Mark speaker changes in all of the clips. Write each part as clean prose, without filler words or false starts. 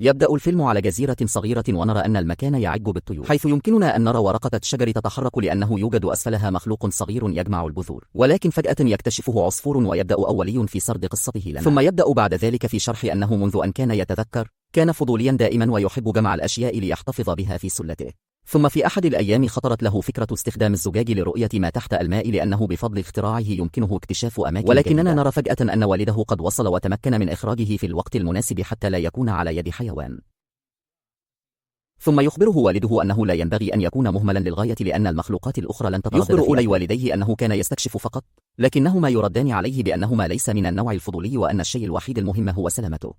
Speaker 1: يبدأ الفيلم على جزيرة صغيرة ونرى أن المكان يعج بالطيور، حيث يمكننا أن نرى ورقة الشجر تتحرك لأنه يوجد أسفلها مخلوق صغير يجمع البذور، ولكن فجأة يكتشفه عصفور ويبدأ أولي في سرد قصته لنا، ثم يبدأ بعد ذلك في شرح أنه منذ أن كان يتذكر كان فضوليا دائما ويحب جمع الأشياء ليحتفظ بها في سلته. ثم في أحد الأيام خطرت له فكرة استخدام الزجاج لرؤية ما تحت الماء لأنه بفضل اختراعه يمكنه اكتشاف أماكن ولكننا جديدة. نرى فجأة أن والده قد وصل وتمكن من إخراجه في الوقت المناسب حتى لا يكون على يد حيوان. ثم يخبره والده أنه لا ينبغي أن يكون مهملا للغاية لأن المخلوقات الأخرى لن تتردد. يخبر أولي والديه أنه كان يستكشف فقط، لكنهما يردان عليه بأنهما ليس من النوع الفضولي وأن الشيء الوحيد المهم هو سلامته.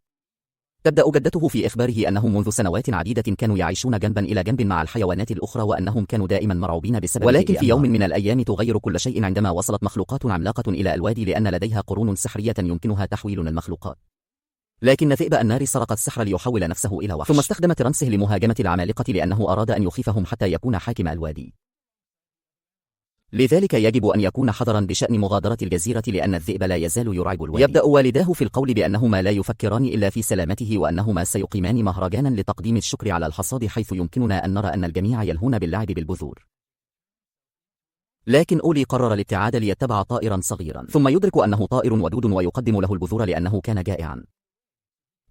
Speaker 1: تبدأ جدته في إخباره أنه منذ سنوات عديدة كانوا يعيشون جنبا إلى جنب مع الحيوانات الأخرى وأنهم كانوا دائما مرعوبين بسبب ولكن في يوم من الأيام تغير كل شيء عندما وصلت مخلوقات عملاقة إلى الوادي لأن لديها قرون سحرية يمكنها تحويل المخلوقات. لكن ذئب النار سرق السحر ليحول نفسه إلى وحش، ثم استخدم ترنسه لمهاجمة العمالقة لأنه أراد أن يخيفهم حتى يكون حاكم الوادي. لذلك يجب أن يكون حذرا بشأن مغادرة الجزيرة لأن الذئب لا يزال يرعب الوادي. يبدأ والداه في القول بأنهما لا يفكران إلا في سلامته وأنهما سيقيمان مهرجانا لتقديم الشكر على الحصاد حيث يمكننا أن نرى أن الجميع يلهون باللعب بالبذور. لكن أولي قرر الابتعاد ليتبع طائرا صغيرا، ثم يدرك أنه طائر ودود ويقدم له البذور لأنه كان جائعا.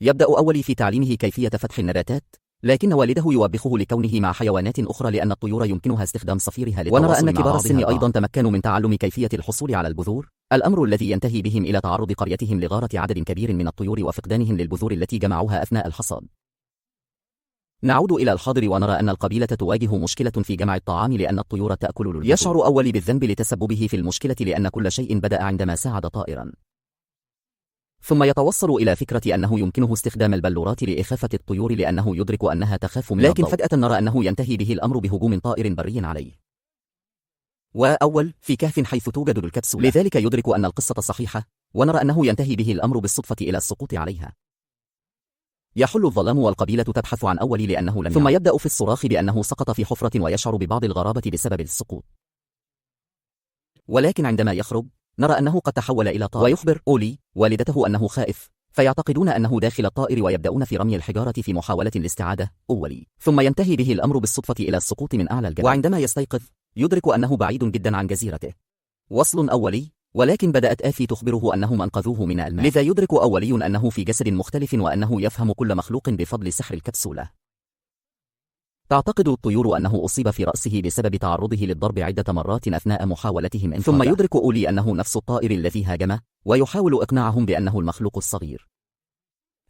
Speaker 1: يبدأ أولي في تعليمه كيفية فتح النباتات، لكن والده يوبخه لكونه مع حيوانات أخرى لأن الطيور يمكنها استخدام صفيرها للتواصل. ونرى أن كبار السن أيضا تمكنوا من تعلم كيفية الحصول على البذور، الأمر الذي ينتهي بهم إلى تعرض قريتهم لغارة عدد كبير من الطيور وفقدانهم للبذور التي جمعوها أثناء الحصاد. نعود إلى الحاضر ونرى أن القبيلة تواجه مشكلة في جمع الطعام لأن الطيور تأكل البذور. يشعر أولي بالذنب لتسببه في المشكلة لأن كل شيء بدأ عندما ساعد طائرا. ثم يتوصل إلى فكرة أنه يمكنه استخدام البلورات لإخافة الطيور لأنه يدرك أنها تخاف من لكن فجأة نرى أنه ينتهي به الأمر بهجوم طائر بري عليه. وأول في كهف حيث توجد الكبسولة، لذلك يدرك أن القصة صحيحة ونرى أنه ينتهي به الأمر بالصدفة إلى السقوط عليها. يحل الظلام والقبيلة تبحث عن أولي لأنه لم ثم يبدأ في الصراخ بأنه سقط في حفرة ويشعر ببعض الغرابة بسبب السقوط. ولكن عندما يخرج نرى أنه قد تحول إلى طائر، ويخبر أولي والدته أنه خائف، فيعتقدون أنه داخل الطائر ويبدأون في رمي الحجارة في محاولة لاستعادة أولي، ثم ينتهي به الأمر بالصدفة إلى السقوط من أعلى الجبل. وعندما يستيقظ يدرك أنه بعيد جدا عن جزيرته. وصل أولي، ولكن بدأت آفي تخبره أنهم أنقذوه من الماء، لذا يدرك أولي أنه في جسد مختلف وأنه يفهم كل مخلوق بفضل سحر الكبسولة. تعتقد الطيور أنه أصيب في رأسه بسبب تعرضه للضرب عدة مرات أثناء محاولتهم إنقاذه، ثم يدرك أولي أنه نفس الطائر الذي هاجمه ويحاول إقناعهم بأنه المخلوق الصغير.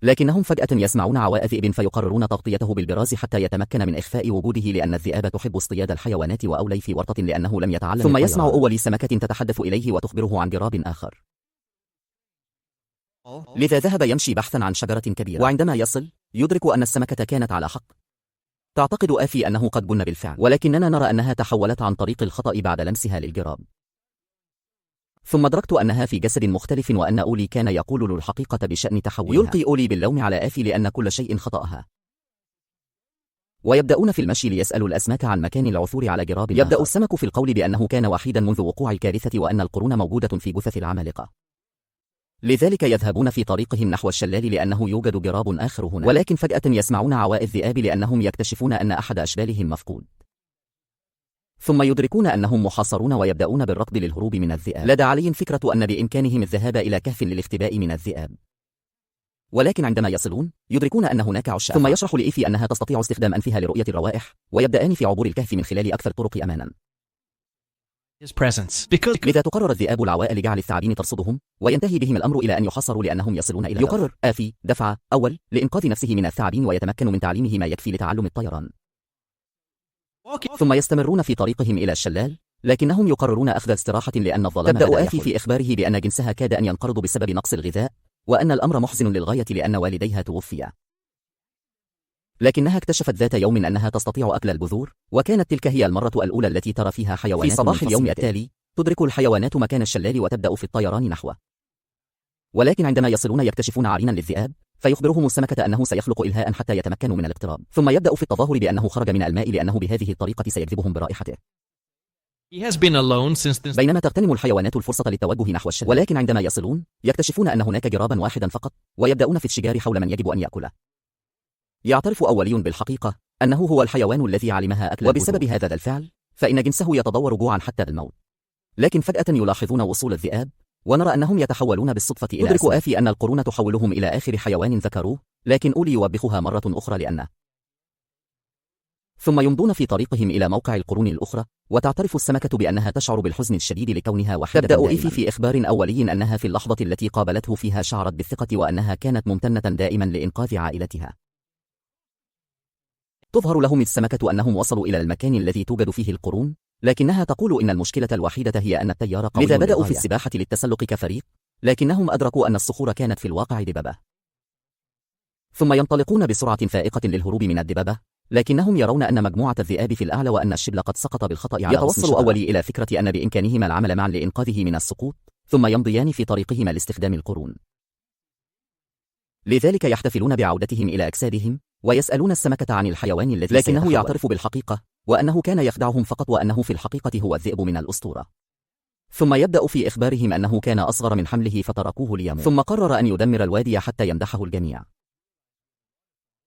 Speaker 1: لكنهم فجأة يسمعون عواء ذئب فيقررون تغطيته بالبراز حتى يتمكن من إخفاء وجوده لأن الذئاب تحب اصطياد الحيوانات وأولي في ورطة لأنه لم يتعلم. ثم يسمع أولي سمكة تتحدث إليه وتخبره عن جراب آخر، لذا ذهب يمشي بحثا عن شجرة كبيرة، وعندما يصل يدرك أن السمكة كانت على حق. تعتقد آفي أنه قد بن بالفعل، ولكننا نرى أنها تحولت عن طريق الخطأ بعد لمسها للجراب. ثم أدركت أنها في جسد مختلف وأن أولي كان يقول له الحقيقة بشأن تحولها. يلقي أولي باللوم على آفي لأن كل شيء خطأها، ويبدأون في المشي ليسألوا الأسماك عن مكان العثور على جراب. يبدأ السمك في القول بأنه كان وحيدا منذ وقوع الكارثة وأن القرون موجودة في جثث العمالقة، لذلك يذهبون في طريقهم نحو الشلال لأنه يوجد جراب آخر هنا. ولكن فجأة يسمعون عواء الذئاب لأنهم يكتشفون أن أحد أشبالهم مفقود، ثم يدركون أنهم محاصرون ويبدأون بالركض للهروب من الذئاب. لدى علي فكرة أن بإمكانهم الذهاب إلى كهف للاختباء من الذئاب، ولكن عندما يصلون يدركون أن هناك عشاقا، ثم يشرح لإيفي أنها تستطيع استخدام أنفها لرؤية الروائح، ويبدأان في عبور الكهف من خلال أكثر الطرق أمانا. لذا تقرر الذئاب العواء لجعل الثعابين ترصدهم، وينتهي بهم الأمر إلى أن يحاصروا لأنهم يصلون إلى يقرر آفي دفع أول لإنقاذ نفسه من الثعابين ويتمكن من تعليمه ما يكفي لتعلم الطيران. ثم يستمرون في طريقهم إلى الشلال، لكنهم يقررون أخذ استراحة لأن الظلام تبدأ آفي في إخباره بأن جنسها كاد أن ينقرض بسبب نقص الغذاء، وأن الأمر محزن للغاية لأن والديها توفيا. لكنها اكتشفت ذات يوم أنها تستطيع أكل البذور، وكانت تلك هي المرة الأولى التي ترى فيها حيوانات. في صباح اليوم التالي تدرك الحيوانات مكان الشلال وتبدأ في الطيران نحوه، ولكن عندما يصلون يكتشفون عرينا للذئاب، فيخبرهم السمكة أنه سيخلق إلهاء حتى يتمكنوا من الاقتراب، ثم يبدأ في التظاهر بأنه خرج من الماء لأنه بهذه الطريقة سيجذبهم برائحته. بينما تغتنم الحيوانات الفرصة للتوجه نحو الشلال، ولكن عندما يصلون يكتشفون أن هناك جرابا واحدا فقط، ويبدأون في الشجار حول من يجب أن يأكله. يعترف أولي بالحقيقة أنه هو الحيوان الذي علمها أكل وبسبب هذا الفعل فإن جنسه يتدور جوعا حتى الموت. لكن فجأة يلاحظون وصول الذئاب، ونرى أنهم يتحولون بالصدفة إلى أسد. يدرك آفي أن القرون تحولهم إلى آخر حيوان ذكروه، لكن أولي يوبخها مرة أخرى لأنه. ثم يمضون في طريقهم إلى موقع القرون الأخرى، وتعترف السمكة بأنها تشعر بالحزن الشديد لكونها وحيدة. تبدأ إيفي في إخبار أولي أنها في اللحظة التي قابلته فيها شعرت بالثقة وأنها كانت ممتنة دائما لإنقاذ عائلتها. تظهر لهم السمكة أنهم وصلوا إلى المكان الذي توجد فيه القرون، لكنها تقول إن المشكلة الوحيدة هي أن التيار قوي، لذا بدأوا في السباحة للتسلق كفريق، لكنهم أدركوا أن الصخور كانت في الواقع دببة. ثم ينطلقون بسرعة فائقة للهروب من الدببة، لكنهم يرون أن مجموعة الذئاب في الأعلى وأن الشبل قد سقط بالخطأ على يتوصل أولي إلى فكرة أن بإمكانهما العمل معا لإنقاذه من السقوط، ثم يمضيان في طريقهما لاستخدام القرون. لذلك يحتفلون بعودتهم إلى أجسادهم، ويسألون السمكة عن الحيوان الذي لكنه يعترف بالحقيقة، وأنه كان يخدعهم فقط وأنه في الحقيقة هو الذئب من الأسطورة. ثم يبدأ في إخبارهم أنه كان أصغر من حمله فتركوه ليموت، ثم قرر أن يدمر الوادي حتى يمدحه الجميع.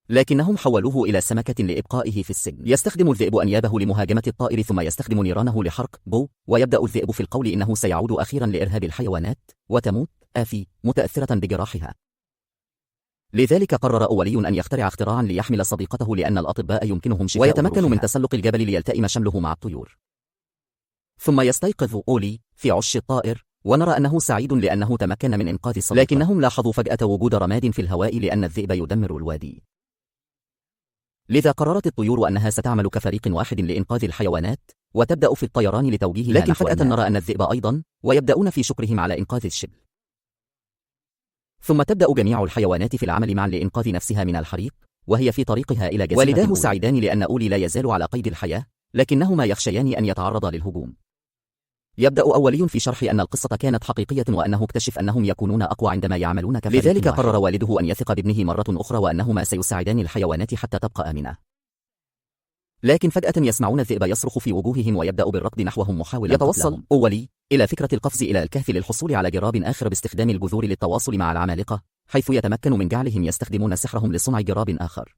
Speaker 1: لكنهم حولوه إلى سمكة لإبقائه في السجن. يستخدم الذئب أنيابه لمهاجمة الطائر، ثم يستخدم نيرانه لحرق بو، ويبدأ الذئب في القول إنه سيعود أخيرا لإرهاب الحيوانات، وتموت آفي متأثرة بجراحها. لذلك قرر أولي أن يخترع اختراعا ليحمل صديقته لأن الأطباء يمكنهم شفاء ويتمكن من تسلق الجبل ليلتئم شمله مع الطيور. ثم يستيقظ أولي في عش الطائر، ونرى أنه سعيد لأنه تمكن من إنقاذ صديقته، لكنهم لاحظوا فجأة وجود رماد في الهواء لأن الذئب يدمر الوادي. لذا قررت الطيور أنها ستعمل كفريق واحد لإنقاذ الحيوانات، وتبدأ في الطيران لتوجيهها، لكن فجأة نرى أن الذئب أيضا، ويبدأون في شكرهم على إنقاذ الشبل. ثم تبدأ جميع الحيوانات في العمل معا لإنقاذ نفسها من الحريق، وهي في طريقها إلى جزيرة. والداه سعيدان لأن أولي لا يزال على قيد الحياة، لكنهما يخشيان أن يتعرض للهجوم. يبدأ أولي في شرح أن القصة كانت حقيقية وأنه اكتشف أنهم يكونون أقوى عندما يعملون كفريق. لذلك قرر والده أن يثق بابنه مرة أخرى وأنهما سيساعدان الحيوانات حتى تبقى آمنة. لكن فجأة يسمعون الذئب يصرخ في وجوههم ويبدأ بالركض نحوهم محاولا يتوصل أولي إلى فكرة القفز إلى الكهف للحصول على جراب آخر باستخدام الجذور للتواصل مع العمالقة، حيث يتمكن من جعلهم يستخدمون سحرهم لصنع جراب آخر.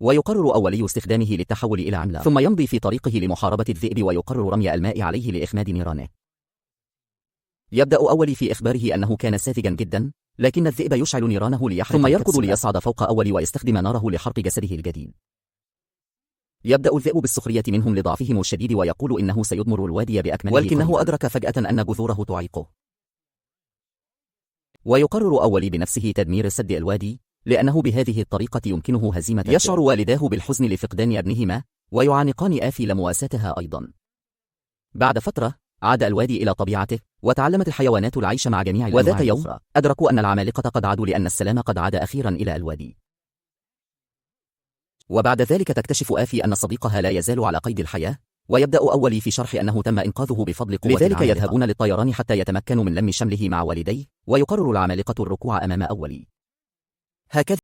Speaker 1: ويقرر أولي استخدامه للتحول إلى عملاق، ثم يمضي في طريقه لمحاربة الذئب ويقرر رمي الماء عليه لإخماد نيرانه. يبدأ أولي في إخباره أنه كان ساذجا جدا، لكن الذئب يشعل نيرانه ليحرق، ثم يركض ليصعد فوق أولي ويستخدم ناره لحرق جسده الجديد. يبدأ الذئب بالسخرية منهم لضعفهم الشديد ويقول إنه سيدمر الوادي بأكمله، ولكنه أدرك فجأة أن جذوره تعيقه. ويقرر أولي بنفسه تدمير سد الوادي، لأنه بهذه الطريقة يمكنه هزيمة الذئب. يشعر والداه بالحزن لفقدان ابنهما، ويعانقان آفي لمواساتها أيضا. بعد فترة عاد الوادي إلى طبيعته، وتعلمت الحيوانات العيش مع جميع الأنواع. وذات يوم أدركوا أن العمالقة قد عادوا لأن السلام قد عاد أخيرا إلى الوادي. وبعد ذلك تكتشف آفي أن صديقها لا يزال على قيد الحياة، ويبدأ أولي في شرح أنه تم إنقاذه بفضل قوة العمالقة. لذلك يذهبون للطيران حتى يتمكنوا من لم شمله مع والديه، ويقرر العمالقة الركوع أمام أولي. هكذا